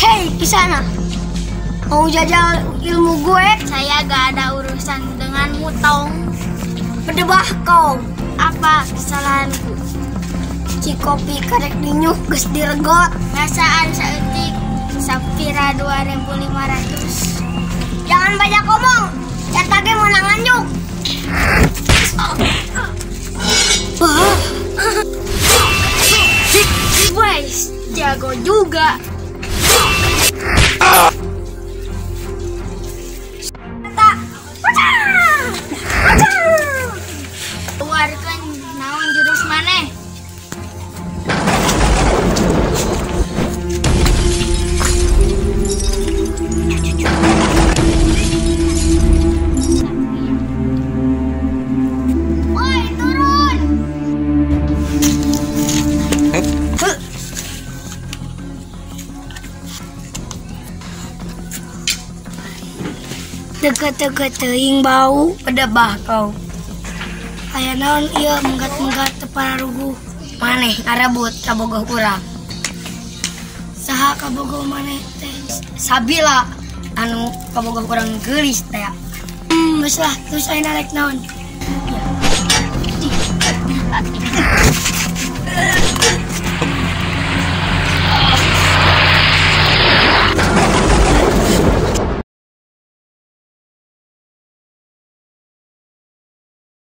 Hei, Kisana. Mau jajal ilmu gue? Saya gak ada urusan denganmu, Tong. Berdebah kau. Apa kesalahanku? Cikopi karek dinyuh geus diregot. Rasaan saeutik Safira 2500. Jangan banyak ngomong. Eta ge meunang nganjuk. Wes, jago juga. Keluarkan naon jurus maneh? Woi, turun. Deket-deket teuing bau pedebah kau. Aya naon ieu menggat-menggat teu pararuguh. Maneh ngarebut kabogoh urang. Saha kabogoh maneh teh? Sabila anu kabogoh urang geulis teh. Geus lah, terus ayeuna rek naon? Ya.